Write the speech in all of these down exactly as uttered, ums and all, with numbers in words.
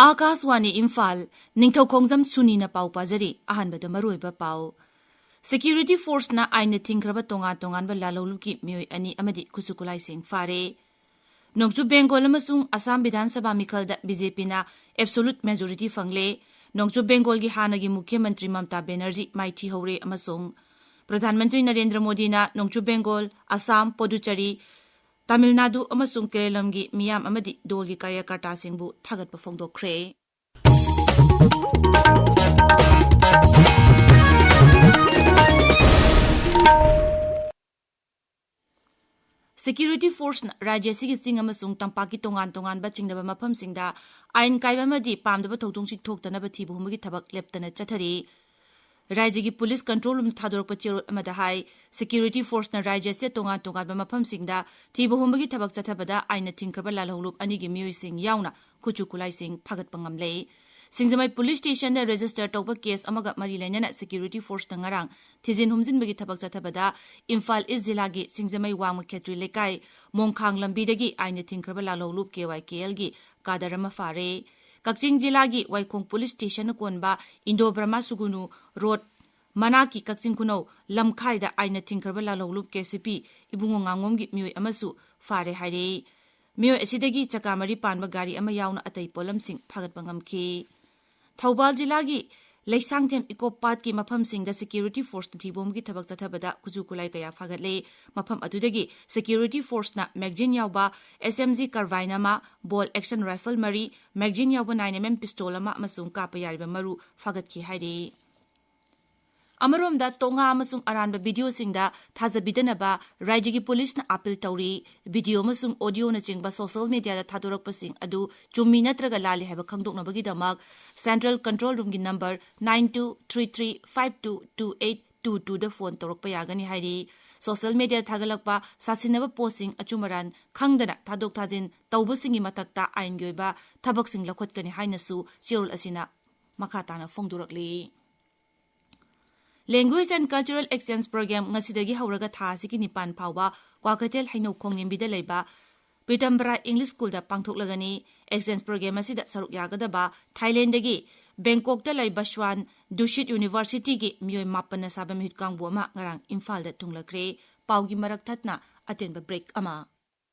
ꯑꯥꯀꯥꯁꯋꯥꯅꯤ ꯏꯝꯐꯥꯜ, ꯅꯤꯡꯊꯧꯈꯣꯡꯖꯝ ꯁꯨꯅꯤꯅ ꯄꯥꯎ ꯄꯥꯖꯔꯤ꯫ ꯑꯍꯥꯟꯕꯗ ꯃꯔꯨꯑꯣꯏꯕ ꯄꯥꯎ꯫ Security forceꯅ ꯑꯥꯏꯟꯅ ꯊꯤꯡꯈ꯭ꯔꯕ ꯇꯣꯉꯥꯟ ꯇꯣꯉꯥꯟꯕ ꯂꯥꯜꯍꯧꯂꯨꯞꯀꯤ ꯃꯤꯑꯣꯏ ꯑꯅꯤ ꯑꯃꯗꯤ ꯈꯨꯠꯁꯨ ꯈꯨꯠꯂꯥꯏꯁꯤꯡ ꯐꯥꯔꯦ꯫ ꯅꯣꯡꯆꯨꯞ ꯕꯦꯡꯒꯣꯜ ꯑꯃꯁꯨꯡ ꯑꯁꯥꯝ ꯕꯤꯙꯥꯟ ꯁꯚꯥ ꯃꯤꯈꯜꯗ BJPꯅ absolute majority ꯐꯪꯂꯦ꯫ ꯅꯣꯡꯆꯨꯞ ꯕꯦꯡꯒꯣꯜꯒꯤ ꯍꯥꯟꯅꯒꯤ ꯃꯨꯈ꯭ꯌ ꯃꯟꯇ꯭ꯔꯤ ꯃꯝꯇꯥ ꯕꯦꯅꯔꯖꯤ ꯃꯥꯏꯊꯤꯍꯧꯔꯦ ꯑꯃꯁꯨꯡ ꯄ꯭ꯔꯙꯥꯟ ꯃꯟꯇ꯭ꯔꯤ ꯅꯔꯦꯟꯗ꯭ꯔ ꯃꯣꯗꯤꯅ ꯅꯣꯡꯆꯨꯞ ꯕꯦꯡꯒꯣꯜ, ꯑꯁꯥꯝ, ꯄꯣꯗꯨꯆꯦꯔꯤ, ꯇꯥꯃꯤꯜ ꯅꯥꯗꯨ ꯑꯃꯁꯨꯡ ꯀꯦꯔꯂꯝꯒꯤ ꯃꯤꯌꯥꯝ ꯑꯃꯗꯤ ꯗꯣꯜꯒꯤ ꯀꯥꯔꯌꯀꯔꯇꯥꯁꯤꯡꯕꯨ ꯊꯥꯒꯠꯄ ꯐꯣꯡꯗꯣꯛꯈ꯭ꯔꯦ꯫ Security forceꯅ ꯔꯥꯖ꯭ꯌ ꯑꯁꯤꯒꯤ ꯆꯤꯡ ꯑꯃꯁꯨꯡ ꯇꯝꯄꯥꯛꯀꯤ ꯇꯣꯉꯥꯟ ꯇꯣꯉꯥꯟꯕ ꯆꯤꯡꯗꯕ ꯃꯐꯝꯁꯤꯡꯗ ꯑꯥꯏꯟ ꯀꯥꯏꯕ ꯑꯃꯗꯤ ꯄꯥꯝꯗꯕ ꯊꯧꯗꯣꯛꯁꯤꯡ ꯊꯣꯛꯇꯅꯕ ꯊꯤꯕ ꯍꯨꯝꯕꯒꯤ ꯊꯕꯛ ꯂꯦꯞꯇꯅ ꯆꯠꯊꯔꯤ꯫ ꯔꯥꯖ꯭ꯌꯒꯤ ꯄꯨꯂꯤꯁ ꯀꯟꯇ꯭ꯔꯣꯜ ꯔꯨꯝꯗ ꯊꯥꯗꯣꯔꯛꯄ ꯆꯦꯔꯣꯜ ꯑꯃꯗ ꯍꯥꯏ, security forceꯅ ꯔꯥꯖ꯭ꯌ ꯑꯁꯤꯗ ꯇꯣꯉꯥꯟ ꯇꯣꯉꯥꯟꯕ ꯃꯐꯝꯁꯤꯡꯗ ꯊꯤꯕ ꯍꯨꯝꯕꯒꯤ ꯊꯕꯛ ꯆꯠꯊꯕꯗ ꯑꯥꯏꯟꯅ ꯊꯤꯡꯈ꯭ꯔꯕ ꯂꯥꯜꯍꯧꯂꯨꯞ ꯑꯅꯤꯒꯤ ꯃꯤꯑꯣꯏꯁꯤꯡ ꯌꯥꯎꯅ ꯈꯨꯠꯁꯨ ꯈꯨꯠꯂꯥꯏꯁꯤꯡ ꯐꯥꯒꯠꯄ ꯉꯝꯂꯦ꯫ ꯁꯤꯡꯖꯃꯩ ꯄꯨꯂꯤꯁ ꯁ꯭ꯇꯦꯁꯟꯗ ꯔꯦꯖꯤꯁꯇꯔ ꯇꯧꯕ ꯀꯦꯁ ꯑꯃꯒ ꯃꯔꯤ ꯂꯩꯅꯅ security forceꯅ ꯉꯔꯥꯡ ꯊꯤꯖꯤꯟ ꯍꯨꯝꯖꯤꯟꯕꯒꯤ ꯊꯕꯛ ꯆꯠꯊꯕꯗ ꯏꯝꯐꯥꯜ ꯏꯁ ꯖꯤꯂꯥꯒꯤ ꯁꯤꯡꯖꯃꯩ ꯋꯥꯡꯃ ꯈꯦꯇ꯭ꯔꯤ ꯂꯩꯀꯥꯏ ꯃꯣꯡꯈꯥꯡ ꯂꯝꯕꯤꯗꯒꯤ ꯑꯥꯏꯟꯅ ꯊꯤꯡꯈ꯭ꯔꯕ ꯂꯥꯜꯍꯧꯂꯨꯞ KYKLꯒꯤ ꯀꯥꯗꯔ ꯑꯃ ꯐꯥꯔꯦ꯫ ꯀꯛꯆꯤꯡ ꯖꯤꯂꯥꯒꯤ ꯋꯥꯏꯈꯣꯡ ꯄꯨꯂꯤꯁ ꯁ꯭ꯇꯦꯁꯟꯅ ꯀꯣꯟꯕ ꯏꯟꯗꯣ ꯕꯔꯃꯥ ꯁꯨꯒꯨꯅꯨ ꯔꯣꯗ ꯃꯅꯥꯛꯀꯤ ꯀꯛꯆꯤꯡ ꯈꯨꯅꯧ ꯂꯝꯈꯥꯏꯗ ꯑꯥꯏꯟꯅ ꯊꯤꯡꯈ꯭ꯔꯕ ꯂꯥꯜꯍꯧꯂꯨꯞ KCP ꯏꯕꯨꯡꯉꯣ ꯉꯥꯉꯣꯝꯒꯤ ꯃꯤꯑꯣꯏ ꯑꯃꯁꯨ ꯐꯥꯔꯦ ꯍꯥꯏꯔꯦ꯫ ꯃꯤꯑꯣꯏ ꯑꯁꯤꯗꯒꯤ ꯆꯀꯥ ꯃꯔꯤ ꯄꯥꯟꯕ ꯒꯥꯔꯤ ꯑꯃ ꯌꯥꯎꯅ ꯑꯇꯩ ꯄꯣꯠꯂꯝꯁꯤꯡ ꯐꯥꯒꯠꯄ ꯉꯝꯈꯤ꯫ ꯊꯧꯕꯥꯜ ꯖꯤꯂꯥꯒꯤ ꯂꯩꯁꯥꯡꯊꯦꯝ ꯏꯀꯣ ꯄꯥꯠꯀꯤ ꯃꯐꯝꯁꯤꯡꯗ security forceꯅ ꯊꯤꯕ ꯍꯨꯝꯕꯒꯤ ꯊꯕꯛ ꯆꯠꯊꯕꯗ ꯈꯨꯠꯁꯨ ꯈꯨꯠꯂꯥꯏ ꯀꯌꯥ ꯐꯥꯒꯠꯂꯦ꯫ ꯃꯐꯝ ꯑꯗꯨꯗꯒꯤ security forceꯅ magazine ꯌꯥꯎꯕ SMG carbine ꯑꯃ, bolt action rifle ꯃꯔꯤ, magazine ꯌꯥꯎꯕ nine MM pistol ꯑꯃ ꯑꯃꯁꯨꯡ ꯀꯥꯞꯄ ꯌꯥꯔꯤꯕ ꯃꯔꯨ ꯐꯥꯒꯠꯈꯤ ꯍꯥꯏꯔꯤ꯫ ꯑꯃꯔꯣꯝꯗ, ꯇꯣꯉꯥ ꯑꯃꯁꯨꯡ ꯑꯔꯥꯟꯕ videoꯁꯤꯡꯗ ꯊꯥꯖꯕꯤꯗꯅꯕ ꯔꯥꯖ꯭ꯌꯒꯤ ꯄꯨꯂꯤꯁꯅ appeal ꯇꯧꯔꯤ꯫ Video ꯑꯃꯁꯨꯡ audioꯅꯆꯤꯡꯕ social mediaꯗ ꯊꯥꯗꯣꯔꯛꯄꯁꯤꯡ ꯑꯗꯨ ꯆꯨꯝꯃꯤ ꯅꯠꯇ꯭ꯔꯒ ꯂꯥꯜꯂꯤ ꯍꯥꯏꯕ ꯈꯪꯗꯣꯛꯅꯕꯒꯤꯗꯃꯛ Central Control Roomꯒꯤ number nine two three three five two two eight two twoꯗ phone ꯇꯧꯔꯛꯄ ꯌꯥꯒꯅꯤ ꯍꯥꯏꯔꯤ꯫ Social mediaꯗ ꯊꯥꯒꯠꯂꯛꯄ ꯁꯥꯁꯤꯟꯅꯕ postꯁꯤꯡ ꯑꯆꯨꯝ ꯑꯔꯥꯟ ꯈꯪꯗꯅ ꯊꯥꯗꯣꯛ ꯊꯥꯖꯤꯟ ꯇꯧꯕꯁꯤꯡꯒꯤ ꯃꯊꯛꯇ ꯑꯥꯏꯟꯒꯤ ꯑꯣꯏꯕ ꯊꯕꯛꯁꯤꯡ ꯂꯧꯈꯠꯀꯅꯤ ꯍꯥꯏꯅꯁꯨ ꯆꯦꯔꯣꯜ ꯑꯁꯤꯅ ꯃꯈꯥ ꯇꯥꯅ ꯐꯣꯡꯗꯣꯔꯛꯂꯤ꯫ Language and Cultural Exchange Program ꯉꯁꯤꯗꯒꯤ ꯍꯧꯔꯒ ꯊꯥ ꯑꯁꯤꯒꯤ ꯅꯤꯄꯥꯟ ꯐꯥꯎꯕ ꯀ꯭ꯋꯥꯀꯩꯊꯦꯜ ꯍꯩꯅꯧ ꯈꯣꯡꯅꯤꯡꯕꯤꯗ ꯂꯩꯕ ꯄꯤꯇꯝꯕꯔꯥ ꯏꯪꯂꯤꯁ ꯁ꯭ꯀꯨꯜꯗ ꯄꯥꯡꯊꯣꯛꯂꯒꯅꯤ꯫ ꯑꯦꯛꯁꯆꯦꯟꯖ ꯄ꯭ꯔꯣꯒ꯭ꯔꯥꯝ ꯑꯁꯤꯗ ꯁꯔꯨꯛ ꯌꯥꯒꯗꯕ ꯊꯥꯏꯂꯦꯟꯗꯒꯤ ꯕꯦꯡꯀꯣꯛꯇ ꯂꯩꯕ ꯁ꯭ꯋꯥꯟ ꯗꯨꯁꯤꯠ ꯌꯨꯅꯤꯚꯔꯁꯤꯇꯤꯒꯤ ꯃꯤꯑꯣꯏ ꯃꯥꯄꯟꯅ ꯁꯥꯕ ꯃꯤꯍꯨꯠꯀꯥꯡꯕꯨ ꯑꯃ ꯉꯔꯥꯡ ꯏꯝꯐꯥꯜꯗ ꯊꯨꯡꯂꯈ꯭ꯔꯦ꯫ ꯄꯥꯎꯒꯤ ꯃꯔꯛ ꯊꯠꯅ ꯑꯇꯦꯟꯕ ꯕ꯭ꯔꯦꯛ ꯑꯃ꯫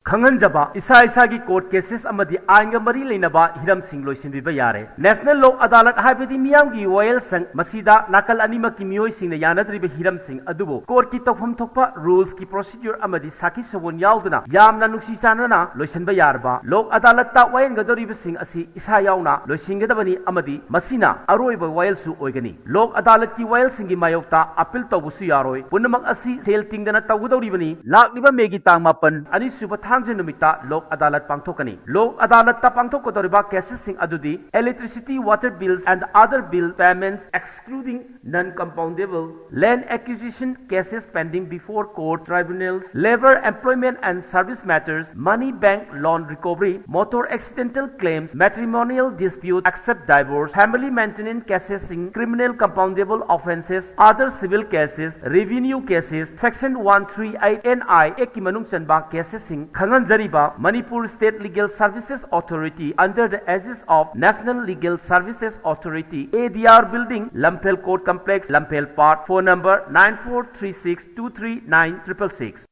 ꯈꯪꯍꯟꯖꯕ, ꯏꯁꯥ ꯏꯁꯥꯒꯤ ꯀꯣꯔꯠ ꯀꯦꯁꯦꯁ ꯑꯃꯗꯤ ꯑꯥꯏꯟꯒ ꯃꯔꯤ ꯂꯩꯅꯕ ꯍꯤꯔꯝꯁꯤꯡ ꯂꯣꯏꯁꯤꯟꯕꯤꯕ ꯌꯥꯔꯦ꯫ ꯅꯦꯁꯅꯦꯜ ꯂꯣꯛ ꯑꯗꯥꯂꯠ ꯍꯥꯏꯕꯗꯤ ꯃꯤꯌꯥꯝꯒꯤ ꯋꯥꯌꯦꯜꯁꯪ꯫ ꯃꯁꯤꯗ ꯅꯥꯀꯜ ꯑꯅꯤꯃꯛꯀꯤ ꯃꯤꯑꯣꯏꯁꯤꯡꯅ ꯌꯥꯅꯗ꯭ꯔꯤꯕ ꯍꯤꯔꯝꯁꯤꯡ ꯑꯗꯨꯕꯨ ꯀꯣꯔꯠꯀꯤ ꯇꯧꯐꯝ ꯊꯣꯛꯄ ꯔꯨꯜꯁꯀꯤ ꯄ꯭ꯔꯣꯁꯤꯗ꯭ꯌꯨꯔ ꯑꯃꯗꯤ ꯁꯥꯈꯤ ꯁꯑꯣꯟ ꯌꯥꯎꯗꯅ ꯌꯥꯝꯅ ꯅꯨꯡꯁꯤ ꯆꯥꯟꯅꯅ ꯂꯣꯏꯁꯤꯟꯕ ꯌꯥꯔꯕ ꯂꯣꯛ ꯑꯗꯥꯂꯠꯇ ꯋꯥꯌꯦꯟꯒꯗꯧꯔꯤꯕꯁꯤꯡ ꯑꯁꯤ ꯏꯁꯥ ꯌꯥꯎꯅ ꯂꯣꯏꯁꯤꯟꯒꯗꯕꯅꯤ ꯑꯃꯗꯤ ꯃꯁꯤꯅ ꯑꯔꯣꯏꯕ ꯋꯥꯌꯦꯜꯁꯨ ꯑꯣꯏꯒꯅꯤ꯫ ꯂꯣꯛ ꯑꯗꯥꯂꯠꯀꯤ ꯋꯥꯌꯦꯜꯁꯤꯡꯒꯤ ꯃꯥꯌꯣꯛꯇ ꯑꯄꯤꯜ ꯇꯧꯕꯁꯨ ꯌꯥꯔꯣꯏ꯫ ꯄꯨꯝꯅꯃꯛ ꯑꯁꯤ ꯁꯦꯜ ꯇꯤꯡꯗꯅ ꯇꯧꯒꯗꯧꯔꯤꯕꯅꯤ꯫ ꯂꯥꯛꯂꯤꯕ ꯃꯦꯒꯤ ꯇꯥꯡ ꯃꯥꯄꯟ, ꯑꯅꯤꯁꯨꯕ ꯊꯥꯡꯖ ꯅꯨꯃꯤꯠꯇ ꯂꯣꯛ ꯑꯗꯥꯂꯠ ꯄꯥꯡꯊꯣꯛꯀꯅꯤ꯫ ꯂꯣꯛ ꯑꯗꯥꯂꯠꯇ ꯄꯥꯡꯊꯣꯛꯀꯗꯧꯔꯤꯕ ꯀꯦꯁꯦꯁꯁꯤꯡ ꯑꯗꯨꯗꯤ electricity, water bills and other bill payments excluding non-compoundable, land acquisition cases pending before court tribunals, labor, employment and service matters, money bank loan recovery, motor accidental claims, matrimonial dispute except divorce, family maintenance cases, criminal compoundable offences, other civil cases, revenue cases, Section one three eight N I Act ꯀꯤ ꯃꯅꯨꯡ ꯆꯟꯕ ꯀꯦꯁꯦꯁꯁꯤꯡ ꯈꯪꯍꯟꯖꯔꯤꯕ Manipur State Legal Services Authority under the aegis of National Legal Services Authority, A D R Building, Lamphel Court Complex, Lamphel Park, phone number nine four three six two three nine triple six.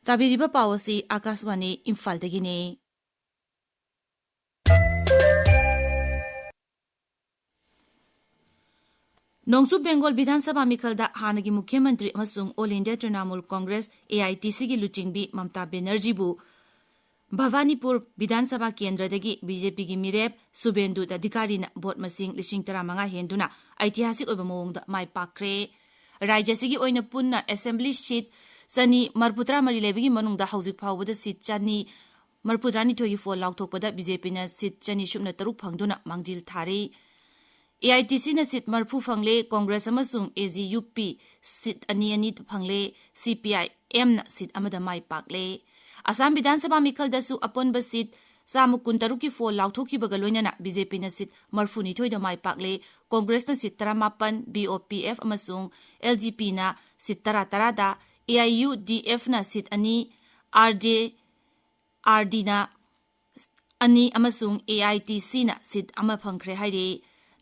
ꯇꯥꯕꯤꯔꯤꯕ ꯄꯥꯎ ꯑꯁꯤ ꯑꯥꯀꯥꯁꯕꯥꯅꯤ ꯏꯝꯐꯥꯜꯗꯒꯤꯅꯤ꯫ ꯅꯣꯡꯆꯨꯞ ꯕꯦꯡꯒꯣꯜ ꯕꯤꯙꯥꯟ ꯁꯚꯥ ꯃꯤꯈꯜꯗ ꯍꯥꯟꯅꯒꯤ ꯃꯨꯈ꯭ꯌ ꯃꯟꯇ꯭ꯔꯤ ꯑꯃꯁꯨꯡ all India Trinamool congress, A I T C, ꯒꯤ ꯂꯨꯆꯤꯡꯕꯤ ꯃꯝꯇꯥ ꯕꯦꯅꯔꯖꯤꯕꯨ ꯚꯕꯥꯅꯤꯄꯨꯔ ꯕꯤꯙꯥꯟ ꯁꯚꯥ ꯀꯦꯟꯗ꯭ꯔꯗꯒꯤ B J P ꯒꯤ ꯃꯤꯔꯦꯞ ꯁꯨꯕꯦꯟꯗꯨ ꯑꯙꯤꯀꯥꯔꯤꯅ ꯚꯣꯠ ꯃꯁꯤꯡ ꯂꯤꯁꯤꯡ ꯇꯔꯥꯃꯉꯥ ꯍꯦꯟꯗꯨꯅ ꯑꯩꯇꯤꯍꯥꯁꯤꯛ ꯑꯣꯏꯕ ꯃꯑꯣꯡꯗ ꯃꯥꯏ ꯄꯥꯛꯈ꯭ꯔꯦ꯫ ꯔꯥꯖ꯭ꯌꯁꯤꯒꯤ ꯑꯣꯏꯅ ꯄꯨꯟꯅ ꯑꯦꯁꯦꯝꯕ꯭ꯂꯤ ꯁꯤꯠ ꯆꯅꯤ ꯃꯔꯤꯐꯨꯇꯔꯥ ꯃꯔꯤ ꯂꯩꯕꯒꯤ ꯃꯅꯨꯡꯗ ꯍꯧꯖꯤꯛ ꯐꯥꯎꯕꯗ ꯁꯤꯠ ꯆꯅꯤ ꯃꯔꯤꯐꯨꯇꯔꯥꯅꯤꯊꯣꯏꯒꯤ ꯐꯣꯜ ꯂꯥꯎꯊꯣꯛꯄꯗ B J P ꯅ ꯁꯤꯠ ꯆꯅꯤ ꯁꯨꯞꯅ ꯇꯔꯨꯛ ꯐꯪꯗꯨꯅ ꯃꯥꯡꯖꯤꯜ ꯊꯥꯔꯤ꯫ A I T C ꯅ ꯁꯤꯠ ꯃꯔꯤꯐꯨ ꯐꯪꯂꯦ, ꯀꯣꯡꯒ꯭ꯔꯦꯁ ꯑꯃꯁꯨꯡ A G U P ꯁꯤꯠ ꯑꯅꯤ ꯑꯅꯤ ꯐꯪꯂꯦ, C P I M ꯅ ꯁꯤꯠ ꯑꯃꯗ ꯃꯥꯏ ꯄꯥꯛꯂꯦ꯫ ꯑꯁꯥꯝ ꯕꯤꯙꯥꯟ ꯁꯚꯥ ꯃꯤꯈꯜꯗꯁꯨ ꯑꯄꯨꯟꯕ ꯁꯤꯠ ꯆꯥꯝꯃ ꯀꯨꯟꯇꯔꯨꯛꯀꯤ ꯐꯣꯜ ꯂꯥꯎꯊꯣꯛꯈꯤꯕꯒ ꯂꯣꯏꯅꯅ B J P ꯅ ꯁꯤꯠ ꯃꯔꯤꯐꯨꯅꯤꯊꯣꯏꯗ ꯃꯥꯏ ꯄꯥꯛꯂꯦ, ꯀꯣꯡꯒ꯭ꯔꯦꯁꯅ ꯁꯤꯠ ꯇꯔꯥꯃꯥꯄꯟ, B O P F ꯑꯃꯁꯨꯡ L J P ꯅ ꯁꯤꯠ ꯇꯔꯥ ꯇꯔꯥꯗ, ꯑꯦ ꯑꯥꯏ ꯌꯨ ꯗꯤ ꯑꯦꯐꯅ ꯁꯤꯠ ꯑꯅꯤ, ꯑꯥꯔ ꯖꯦ ꯑꯥꯔ ꯗꯤꯅ ꯑꯅꯤ ꯑꯃꯁꯨꯡ ꯑꯦ ꯑꯥꯏ ꯇꯤ ꯁꯤꯅ ꯁꯤꯠ ꯑꯃ ꯐꯪꯈ꯭ꯔꯦ ꯍꯥꯏꯔꯤ꯫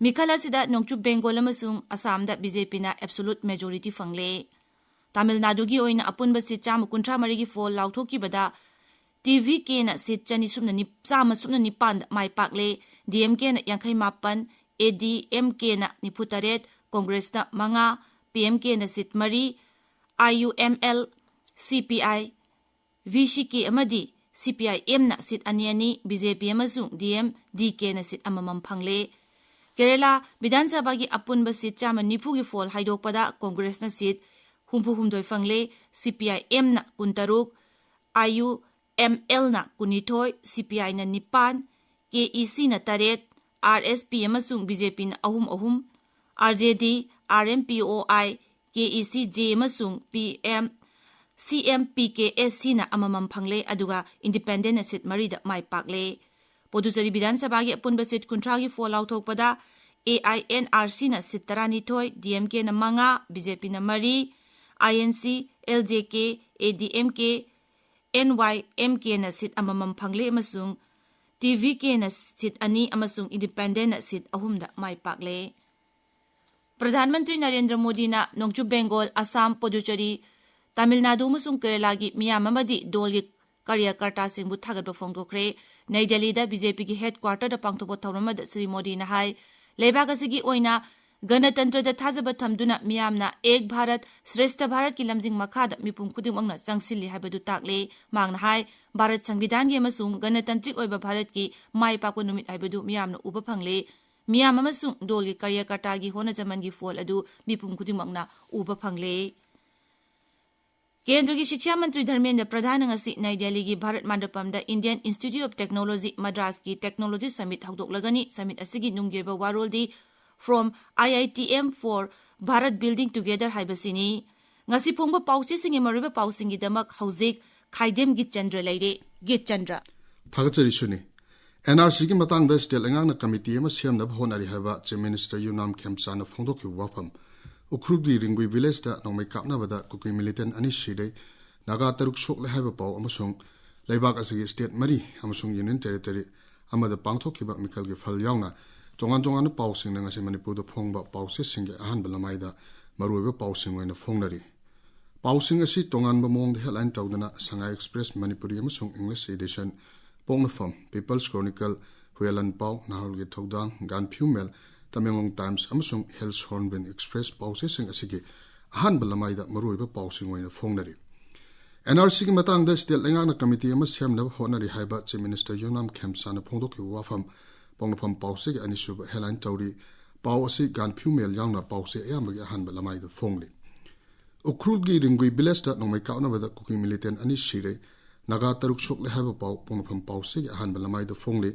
ꯃꯤꯈꯜ ꯑꯁꯤꯗ ꯅꯣꯡꯆꯨꯞ ꯕꯦꯡꯒꯣꯜ ꯑꯃꯁꯨꯡ ꯑꯁꯥꯝꯗ ꯕꯤ ꯖꯦ ꯄꯤꯅ absolute majority ꯐꯪꯂꯦ꯫ ꯇꯥꯃꯤꯜ ꯅꯥꯗꯨꯒꯤ ꯑꯣꯏꯅ ꯑꯄꯨꯟꯕ ꯁꯤꯠ ꯆꯥꯝꯃ ꯀꯨꯟꯊ꯭ꯔꯥ ꯃꯔꯤꯒꯤ ꯐꯣꯜ ꯂꯥꯎꯊꯣꯛꯈꯤꯕꯗ ꯇꯤ ꯚꯤ ꯀꯦꯅ ꯁꯤꯠ ꯆꯅꯤ ꯁꯨꯞꯅ ꯅꯤ-, ꯆꯥꯝꯃ ꯁꯨꯞꯅ ꯅꯤꯄꯥꯟꯗ ꯃꯥꯏ ꯄꯥꯛꯂꯦ꯫ ꯗꯤ ꯑꯦꯝ ꯀꯦꯅ ꯌꯥꯡꯈꯩ ꯃꯥꯄꯟ, ꯑꯦ ꯗꯤ ꯑꯦꯝ ꯀꯦꯅ ꯅꯤꯐꯨ ꯇꯔꯦꯠ, ꯀꯣꯡꯒ꯭ꯔꯦꯁꯅ ꯃꯉꯥ, ꯄꯤ ꯑꯦꯝ ꯀꯦꯅ ꯁꯤꯠ ꯃꯔꯤ, ꯑꯥꯏ ꯌꯨ ꯑꯦꯝ ꯑꯦꯜ, ꯁꯤ ꯄꯤ ꯑꯥꯏ, ꯚꯤ ꯁꯤ ꯀꯦ ꯑꯃꯗꯤ ꯁꯤ ꯄꯤ ꯑꯥꯏ ꯑꯦꯝꯅ ꯁꯤꯠ ꯑꯅꯤ ꯑꯅꯤ, ꯕꯤ ꯖꯦ ꯄꯤ ꯑꯃꯁꯨꯡ ꯗꯤ ꯑꯦꯝ ꯗꯤ ꯀꯦꯅ ꯁꯤꯠ ꯑꯃꯃꯝ ꯐꯪꯂꯦ꯫ ꯀꯦꯔꯂꯥ ꯕꯤꯙꯥꯟ ꯁꯚꯥꯒꯤ ꯑꯄꯨꯟꯕ ꯁꯤꯠ ꯆꯥꯝꯃ ꯅꯤꯐꯨꯒꯤ ꯐꯣꯜ ꯍꯥꯏꯗꯣꯛꯄꯗ ꯀꯣꯡꯒ꯭ꯔꯦꯁꯅ ꯁꯤꯠ ꯍꯨꯝꯐꯨ ꯍꯨꯝꯗꯣꯏ ꯐꯪꯂꯦ, ꯁꯤ ꯄꯤ ꯑꯥꯏ ꯑꯦꯝꯅ ꯀꯨꯟꯇꯔꯨꯛ, ꯑꯥꯏ ꯌꯨ ꯑꯦꯝ ꯑꯦꯜꯅ ꯀꯨꯟꯅꯤꯊꯣꯏ, ꯁꯤ ꯄꯤ ꯑꯥꯏꯅ ꯅꯤꯄꯥꯟ, ꯀꯦ ꯏ ꯁꯤꯅ ꯇꯔꯦꯠ, ꯑꯥꯔ ꯑꯦꯁ ꯄꯤ ꯑꯃꯁꯨꯡ ꯕꯤ ꯖꯦ ꯄꯤꯅ ꯑꯍꯨꯝ ꯑꯍꯨꯝ, ꯑꯥꯔ ꯖꯦ ꯗꯤ, ꯑꯥꯔ ꯑꯦꯝ ꯄꯤ ꯑꯣ ꯑꯥꯏ, ꯀꯦ ꯏ ꯁꯤ ꯖꯦ ꯑꯃꯁꯨꯡ ꯄꯤ ꯑꯦꯝ, ꯁꯤ ꯑꯦꯝ ꯄꯤ ꯀꯦ ꯑꯦꯁ ꯁꯤꯅ ꯑꯃꯃꯝ ꯐꯪꯂꯦ, ꯑꯗꯨꯒ ꯏꯟꯗꯤꯄꯦꯟꯗꯦꯟꯅ ꯁꯤꯠ ꯃꯔꯤꯗ ꯃꯥꯏ ꯄꯥꯛꯂꯦ꯫ ꯄꯨꯗꯨꯆꯦꯔꯤ ꯕꯤꯙꯥꯟ ꯁꯚꯥꯒꯤ ꯑꯄꯨꯟꯕ ꯁꯤꯠ ꯀꯨꯟꯊ꯭ꯔꯥꯒꯤ ꯐꯣꯜ ꯂꯥꯎꯊꯣꯛꯄꯗ ꯑꯦ ꯑꯥꯏ ꯑꯦꯟ ꯑꯥꯔ ꯁꯤꯅ ꯁꯤꯠ ꯇꯔꯥꯅꯤꯊꯣꯏ, ꯗꯤ ꯑꯦꯝ ꯀꯦꯅ ꯃꯉꯥ, ꯕꯤ ꯖꯦ ꯄꯤꯅ ꯃꯔꯤ, I N C, L J K, A D M K, N Y M ꯀꯦꯅ ꯁꯤꯠ ꯑꯃꯃꯝ ꯐꯪꯂꯦ ꯑꯃꯁꯨꯡ ꯇꯤ ꯚꯤ ꯀꯦꯅ ꯁꯤꯠ ꯑꯅꯤ ꯑꯃꯁꯨꯡ ꯏꯟꯗꯤꯄꯦꯟꯗꯦꯟꯅ ꯁꯤꯠ ꯑꯍꯨꯝꯗ ꯃꯥꯏ ꯄꯥꯛꯂꯦ꯫ ꯄ꯭ꯔꯙꯥꯟ ꯃꯟꯇ꯭ꯔꯤ ꯅꯔꯦꯟꯗ꯭ꯔ ꯃꯣꯗꯤꯅ ꯅꯣꯡꯆꯨꯞ ꯕꯦꯡꯒꯣꯜ, ꯑꯁꯥꯝ, ꯄꯨꯗꯨꯆꯦꯔꯤ, ꯇꯥꯃꯤꯜ ꯅꯥꯗꯨ ꯑꯃꯁꯨꯡ ꯀꯦꯔꯂꯥꯒꯤ ꯃꯤꯌꯥꯝ ꯑꯃꯗꯤ ꯗꯣꯜꯒꯤ ꯀꯥꯔꯌꯀꯔꯇꯥꯁꯤꯡꯕꯨ ꯊꯥꯒꯠꯄ ꯐꯣꯡꯗꯣꯛꯈ꯭ꯔꯦ꯫ ꯅꯩ ꯗꯦꯜꯂꯤꯗ ꯕꯤ ꯖꯦ ꯄꯤꯒꯤ ꯍꯦꯗꯀ꯭ꯋꯥꯔꯇꯔꯗ ꯄꯥꯡꯊꯣꯛꯄ ꯊꯧꯔꯝ ꯑꯃꯗ ꯁ꯭ꯔꯤ ꯃꯣꯗꯤꯅ ꯍꯥꯏ, ꯂꯩꯕꯥꯛ ꯑꯁꯤꯒꯤ ꯑꯣꯏꯅ ꯒꯅꯇꯟꯇ꯭ꯔꯗ ꯊꯥꯖꯕ ꯊꯝꯗꯨꯅ ꯃꯤꯌꯥꯝꯅ ꯑꯦꯛ ꯚꯥꯔꯠ ꯁ꯭ꯔꯦꯁꯊ ꯚꯥꯔꯠꯀꯤ ꯂꯝꯖꯤꯡ ꯃꯈꯥꯗ ꯃꯤꯄꯨꯝ ꯈꯨꯗꯤꯡꯃꯛꯅ ꯆꯪꯁꯤꯜꯂꯤ ꯍꯥꯏꯕꯗꯨ ꯇꯥꯛꯂꯦ꯫ ꯃꯍꯥꯛꯅ ꯍꯥꯏ, ꯚꯥꯔꯠ ꯁꯪꯕꯤꯙꯥꯟꯒꯤ ꯑꯃꯁꯨꯡ ꯒꯅꯇꯟꯇ꯭ꯔꯤꯛ ꯑꯣꯏꯕ ꯚꯥꯔꯠꯀꯤ ꯃꯥꯏ ꯄꯥꯛꯄ ꯅꯨꯃꯤꯠ ꯍꯥꯏꯕꯗꯨ ꯃꯤꯌꯥꯝꯅ ꯎꯕ ꯐꯪꯂꯦ꯫ ꯃꯤꯌꯥꯝ ꯑꯃꯁꯨꯡ ꯗꯣꯜꯒꯤ ꯀꯥꯔꯌꯀꯔꯇꯥꯒꯤ ꯍꯣꯠꯅꯖꯃꯟꯒꯤ ꯐꯣꯜ ꯑꯗꯨ ꯃꯤꯄꯨꯝ ꯈꯨꯗꯤꯡꯃꯛꯅ ꯎꯕ ꯐꯪꯂꯦ꯫ ꯀꯦꯟꯗ꯭ꯔꯒꯤ ꯁꯤꯛꯁꯥ ꯃꯟꯇ꯭ꯔꯤ ꯙꯔꯃꯦꯟꯗ꯭ꯔ ꯄ꯭ꯔꯙꯥꯟꯅ ꯉꯁꯤ ꯅꯩ ꯗꯦꯜꯂꯤꯒꯤ Bharat ꯃꯟꯗꯄꯝꯗ Indian Institute of Technology ꯃꯗ꯭ꯔꯥꯁꯀꯤ technology summit ꯍꯧꯗꯣꯛꯂꯒꯅꯤ꯫ Summit ꯑꯁꯤꯒꯤ ꯅꯨꯡꯒꯤ ꯑꯣꯏꯕ ꯋꯥꯔꯣꯜꯗꯤ From I I T M for Bharat Building Together ꯍꯥꯏꯕꯁꯤꯅꯤ꯫ ꯉꯁꯤ ꯐꯣꯡꯕ ꯄꯥꯎꯆꯦꯁꯤꯡꯒꯤ ꯃꯔꯨꯑꯣꯏꯕ ꯄꯥꯎꯁꯤꯡꯒꯤꯗꯃꯛ ꯍꯧꯖꯤꯛ ꯈꯥꯏꯗꯦꯝ ꯒꯤꯠꯆꯟꯗ꯭ꯔ ꯂꯩꯔꯦ꯫ ꯒꯤꯠꯆꯟꯗ꯭ꯔ꯫ ꯊꯥꯒꯠꯆꯔꯤ ꯁꯨꯅꯤ꯫ ꯑꯦꯟ ꯑꯥꯔ ꯁꯤꯒꯤ ꯃꯇꯥꯡꯗ ꯁ꯭ꯇꯦꯠ ꯂꯩꯉꯥꯛꯅ ꯀꯃꯤꯇꯤ ꯑꯃ ꯁꯦꯝꯅꯕ ꯍꯣꯠꯅꯔꯤ ꯍꯥꯏꯕ Chief Minister ꯌꯨꯝꯅꯥꯝ ꯈꯦꯝꯆꯥꯟꯅ ꯐꯣꯡꯗꯣꯛꯈꯤꯕ ꯋꯥꯐꯝ꯫ ꯎꯈ꯭ꯔꯨꯜꯒꯤ ꯔꯤꯡꯒꯨꯏ ꯚꯤꯂꯦꯖꯇ ꯅꯣꯡꯃꯩ ꯀꯥꯞꯅꯕꯗ ꯀꯨꯀꯤ ꯃꯤꯂꯤꯇꯦꯟ ꯑꯅꯤ ꯁꯤꯔꯦ, ꯅꯥꯒꯥ ꯇꯔꯨꯛ ꯁꯣꯛꯂꯦ ꯍꯥꯏꯕ ꯄꯥꯎ ꯑꯃꯁꯨꯡ ꯂꯩꯕꯥꯛ ꯑꯁꯤꯒꯤ ꯁ꯭ꯇꯦꯠ ꯃꯔꯤ ꯑꯃꯁꯨꯡ ꯌꯨꯅꯤꯌꯟ ꯇꯦꯔꯤꯇꯣꯔꯤ ꯑꯃꯗ ꯄꯥꯡꯊꯣꯛꯈꯤꯕ ꯃꯤꯈꯜꯒꯤ ꯐꯜ ꯌꯥꯎꯅ ꯇꯣꯉꯥꯟ ꯇꯣꯉꯥꯟꯕ ꯄꯥꯎꯁꯤꯡꯅ ꯉꯁꯤ ꯃꯅꯤꯄꯨꯔꯗ ꯐꯣꯡꯕ ꯄꯥꯎꯆꯦꯁꯤꯡꯒꯤ ꯑꯍꯥꯟꯕ ꯂꯃꯥꯏꯗ ꯃꯔꯨꯑꯣꯏꯕ ꯄꯥꯎꯁꯤꯡ ꯑꯣꯏꯅ ꯐꯣꯡꯅꯔꯤ꯫ ꯄꯥꯎꯁꯤꯡ ꯑꯁꯤ ꯇꯣꯉꯥꯟꯕ ꯃꯑꯣꯡꯗ ꯍꯦꯗꯂꯥꯏꯟ ꯇꯧꯗꯨꯅ ꯁꯉꯥꯏ ꯑꯦꯛꯁꯄ꯭ꯔꯦꯁ ꯃꯅꯤꯄꯨꯔꯤ ꯑꯃꯁꯨꯡ ꯏꯪꯂꯤꯁ ꯏꯗꯤꯁꯟ, ꯄꯣꯛꯅꯐꯝ, ꯄꯤꯄꯜꯁ ꯀ꯭ꯔꯣꯅꯤꯀꯜ, ꯍꯨꯌꯦꯂꯟ ꯄꯥꯎ, ꯅꯍꯥꯔꯣꯜꯒꯤ ꯊꯧꯗꯥꯡ, ꯒꯥꯟꯐꯤꯌꯨ ꯃꯦꯜ, ꯇꯃꯦꯡꯂꯣꯡ ꯇꯥꯏꯝꯁ ꯑꯃꯁꯨꯡ ꯍꯤꯜꯁ ꯍꯣꯔꯟꯕꯤꯜ ꯑꯦꯛꯁꯄ꯭ꯔꯦꯁ ꯄꯥꯎꯆꯦꯁꯤꯡ ꯑꯁꯤꯒꯤ ꯑꯍꯥꯟꯕ ꯂꯃꯥꯏꯗ ꯃꯔꯨꯑꯣꯏꯕ ꯄꯥꯎꯁꯤꯡ ꯑꯣꯏꯅ ꯐꯣꯡꯅꯔꯤ꯫ ꯑꯦꯟ ꯑꯥꯔ ꯁꯤꯒꯤ ꯃꯇꯥꯡꯗ ꯁ꯭ꯇꯦꯠ ꯂꯩꯉꯥꯛꯅ ꯀꯃꯤꯇꯤ ꯑꯃ ꯁꯦꯝꯅꯕ ꯍꯣꯠꯅꯔꯤ ꯍꯥꯏꯕ ꯆꯤꯐ ꯃꯤꯅꯤꯁꯇꯔ ꯌꯨꯝꯅꯥꯝ ꯈꯦꯝꯆꯥꯅ ꯐꯣꯡꯗꯣꯛꯈꯤꯕ ꯋꯥꯐꯝ ꯄꯣꯛꯅꯐꯝ ꯄꯥꯎꯆꯦꯒꯤ ꯑꯅꯤꯁꯨꯕ ꯍꯦꯗꯂꯥꯏꯟ ꯇꯧꯔꯤ꯫ ꯄꯥꯎ ꯑꯁꯤ ꯒꯥꯟꯐꯤꯌꯨ ꯃꯦꯜ ꯌꯥꯎꯅ ꯄꯥꯎꯆꯦ ꯑꯌꯥꯝꯕꯒꯤ ꯑꯍꯥꯟꯕ ꯂꯃꯥꯏꯗ ꯐꯣꯡꯂꯤ꯫ ꯎꯈ꯭ꯔꯨꯜꯒꯤ ꯔꯤꯡꯒꯨꯏ ꯚꯤꯂꯦꯖꯇ ꯅꯣꯡꯃꯩ ꯀꯥꯞꯅꯕꯗ ꯀꯨꯀꯤ ꯃꯤꯂꯤꯇꯦꯟ ꯑꯅꯤ ꯁꯤꯔꯦ, ꯅꯥꯒꯥ ꯇꯔꯨꯛ ꯁꯣꯛꯂꯦ ꯍꯥꯏꯕ ꯄꯥꯎ ꯄꯣꯛꯅꯐꯝ ꯄꯥꯎꯆꯦꯒꯤ ꯑꯍꯥꯟꯕ ꯂꯃꯥꯏꯗ ꯐꯣꯡꯂꯤ꯫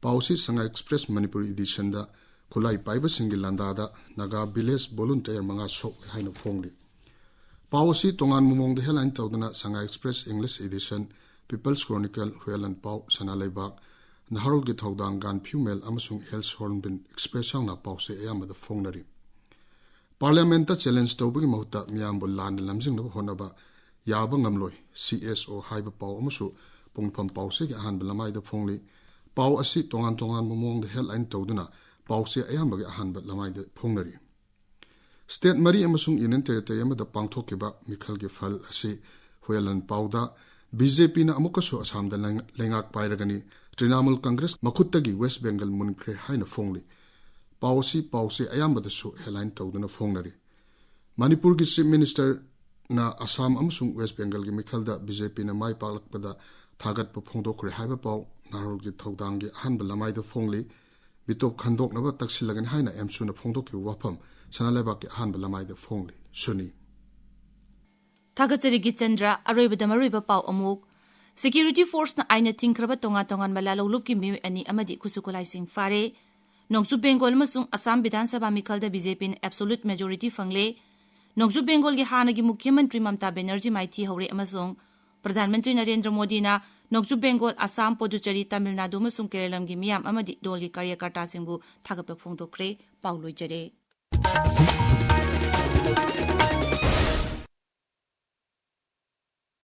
ꯄꯥꯎ ꯑꯁꯤ ꯁꯉꯥꯏ ꯑꯦꯛꯁꯄ꯭ꯔꯦꯁ ꯃꯅꯤꯄꯨꯔꯤ ꯏꯗꯤꯁꯟꯗ ꯈꯨꯠꯂꯥꯏ ꯄꯥꯏꯕꯁꯤꯡꯒꯤ ꯂꯥꯟꯗꯥꯗ ꯅꯥꯒꯥ ꯚꯤꯂꯦꯖ ꯚꯣꯂꯨꯟꯇꯤꯌꯔ ꯃꯉꯥ ꯁꯣꯛꯂꯦ ꯍꯥꯏꯅ ꯐꯣꯡꯂꯤ꯫ ꯄꯥꯎ ꯑꯁꯤ ꯇꯣꯉꯥꯟꯕ ꯃꯑꯣꯡꯗ ꯍꯦꯗꯂꯥꯏꯟ ꯇꯧꯗꯨꯅ ꯁꯉꯥꯏ express English edition, peoples chronicle, ꯍꯨꯌꯦꯂꯟ ꯄꯥꯎ, ꯁꯅꯥ ꯂꯩꯕꯥꯛ, ꯅꯍꯥꯔꯣꯜꯒꯤ ꯊꯧꯗꯥꯡ, ꯒꯥꯟꯐꯤꯌꯨ ꯃꯦꯜ ꯑꯃꯁꯨꯡ ꯍꯤꯜꯁ ꯍꯣꯔꯟꯕꯤꯜ ꯑꯦꯛꯁꯄ꯭ꯔꯦꯁ ꯌꯥꯎꯅ ꯄꯥꯎꯆꯦ ꯑꯌꯥꯝꯕꯗ ꯐꯣꯡꯅꯔꯤ꯫ ꯄꯥꯔꯂꯤꯌꯥꯃꯦꯟꯠꯇ ꯆꯦꯂꯦꯟꯖ ꯇꯧꯕꯒꯤ ꯃꯍꯨꯠꯇ ꯃꯤꯌꯥꯝꯕꯨ ꯂꯥꯟꯅ ꯂꯝꯖꯤꯡꯅꯕ ꯍꯣꯠꯅꯕ ꯌꯥꯕ ꯉꯝꯂꯣꯏ, ꯁꯤ ꯑꯦꯁ ꯑꯣ ꯍꯥꯏꯕ ꯄꯥꯎ ꯑꯃꯁꯨ ꯄꯣꯛꯅꯐꯝ ꯄꯥꯎꯆꯦꯒꯤ ꯑꯍꯥꯟꯕ ꯂꯃꯥꯏꯗ ꯐꯣꯡꯂꯤ꯫ ꯄꯥꯎ ꯑꯁꯤ ꯇꯣꯉꯥꯟ ꯇꯣꯉꯥꯟꯕ ꯃꯑꯣꯡꯗ ꯍꯦꯗꯂꯥꯏꯟ ꯇꯧꯗꯨꯅ ꯄꯥꯎꯆꯦ ꯑꯌꯥꯝꯕꯒꯤ ꯑꯍꯥꯟꯕ ꯂꯃꯥꯏꯗ ꯐꯣꯡꯅꯔꯤ꯫ ꯁ꯭ꯇꯦꯠ ꯃꯔꯤ ꯑꯃꯁꯨꯡ ꯌꯨꯅꯤꯌꯟ ꯇꯦꯔꯤꯇꯣꯔꯤ ꯑꯃꯗ ꯄꯥꯡꯊꯣꯛꯈꯤꯕ ꯃꯤꯈꯜꯒꯤ ꯐꯜ ꯑꯁꯤ ꯍꯨꯌꯦꯂꯟ ꯄꯥꯎꯗ ꯕꯤ ꯖꯦ ꯄꯤꯅ ꯑꯃꯨꯛꯀꯁꯨ ꯑꯁꯥꯝꯗ ꯂꯩꯉ-, ꯂꯩꯉꯥꯛ ꯄꯥꯏꯔꯒꯅꯤ, ꯇ꯭ꯔꯤꯅꯥꯃꯨꯜ ꯀꯪꯒ꯭ꯔꯦꯁ ꯃꯈꯨꯠꯇꯒꯤ ꯋꯦꯁ ꯕꯦꯡꯒꯜ ꯃꯨꯟꯈ꯭ꯔꯦ ꯍꯥꯏꯅ ꯐꯣꯡꯂꯤ꯫ ꯄꯥꯎ ꯑꯁꯤ ꯄꯥꯎꯆꯦ ꯑꯌꯥꯝꯕꯗꯁꯨ ꯍꯦꯗꯂꯥꯏꯟ ꯇꯧꯗꯨꯅ ꯐꯣꯡꯅꯔꯤ꯫ ꯃꯅꯤꯄꯨꯔꯒꯤ ꯆꯤꯐ ꯃꯤꯅꯤꯁꯇꯔꯅ ꯑꯁꯥꯝ ꯑꯃꯁꯨꯡ ꯋꯦꯁ ꯕꯦꯡꯒꯜꯒꯤ ꯃꯤꯈꯜꯗ ꯕꯤ ꯖꯦ ꯄꯤꯅ ꯃꯥꯏ ꯄꯥꯛꯂꯛꯄꯗ ꯊꯥꯒꯠꯄ ꯐꯣꯡꯗꯣꯛꯈ꯭ꯔꯦ ꯍꯥꯏꯕ ꯄꯥꯎ ꯅꯍꯥꯔꯣꯜꯒꯤ ꯊꯧꯗꯥꯡꯒꯤ ꯑꯍꯥꯟꯕ ꯂꯃꯥꯏꯗ ꯐꯣꯡꯂꯤ꯫ ꯃꯤꯇꯣꯞ ꯈꯟꯗꯣꯛꯅꯕ ꯇꯛꯁꯤꯜꯂꯒꯅꯤ ꯍꯥꯏꯅ ꯑꯦꯝꯁꯨꯅ ꯐꯣꯡꯗꯣꯛꯈꯤꯕ ꯋꯥꯐꯝ ꯁꯅꯥ ꯂꯩꯕꯥꯛꯀꯤ ꯑꯍꯥꯟꯕ ꯂꯃꯥꯏꯗ ꯐꯣꯡꯂꯤ꯫ ꯁꯨꯅꯤ꯫ ꯊꯥꯒꯠꯆꯔꯤ ꯒꯤꯆꯟꯗ꯭ꯔ꯫ ꯑꯔꯣꯏꯕꯗ ꯃꯔꯨꯑꯣꯏꯕ ꯄꯥꯎ ꯑꯃꯨꯛ꯫ ꯁꯦꯀ꯭ꯌꯨꯔꯤꯇꯤ ꯐꯣꯔꯁꯅ ꯑꯥꯏꯟꯅ ꯊꯤꯡꯈ꯭ꯔꯕ ꯇꯣꯉꯥꯟ ꯇꯣꯉꯥꯟꯕ ꯂꯥꯂꯣꯡꯂꯨꯞꯀꯤ ꯃꯤꯑꯣꯏ ꯑꯅꯤ ꯑꯃꯗꯤ ꯈꯨꯠꯁꯨ ꯈꯨꯠꯂꯥꯏꯁꯤꯡ ꯐꯥꯔꯦ꯫ ꯅꯣꯡꯆꯨꯞ ꯕꯦꯡꯒꯣꯜ ꯑꯃꯁꯨꯡ ꯑꯁꯥꯝ ꯕꯤꯙꯥꯟ ꯁꯚꯥ ꯃꯤꯈꯜꯗ ꯕꯤ ꯖꯦ ꯄꯤꯅ ꯑꯦꯕꯁꯣꯂꯨꯠ ꯃꯦꯖꯣꯔꯤꯇꯤ ꯐꯪꯂꯦ꯫ ꯅꯣꯡꯆꯨꯞ ꯕꯦꯡꯒꯣꯜꯒꯤ ꯍꯥꯟꯅꯒꯤ ꯃꯨꯈ꯭ꯌ ꯃꯟꯇ꯭ꯔꯤ ꯃꯝꯇꯥ ꯕꯦꯅꯔꯖꯤ ꯃꯥꯏꯊꯤ ꯍꯧꯔꯦ ꯑꯃꯁꯨꯡ ꯄ꯭ꯔꯙꯥꯟ ꯃꯟꯇ꯭ꯔꯤ ꯅꯔꯦꯟꯗ꯭ꯔ ꯃꯣꯗꯤꯅ ꯅꯣꯡꯆꯨꯞ ꯕꯦꯡꯒꯣꯜ, ꯑꯁꯥꯝ, ꯄꯣꯗꯨꯆꯦꯔꯤ, ꯇꯥꯃꯤꯜ ꯅꯥꯗꯨ ꯑꯃꯁꯨꯡ ꯀꯦꯔꯂꯝꯒꯤ ꯃꯤꯌꯥꯝ ꯑꯃꯗꯤ ꯗꯣꯜꯒꯤ ꯀꯥꯔꯌꯀꯔꯇꯥꯁꯤꯡꯕꯨ ꯊꯥꯒꯠꯄ ꯐꯣꯡꯗꯣꯛꯈ꯭ꯔꯦ꯫ ꯄꯥꯎ ꯂꯣꯏꯖꯔꯦ꯫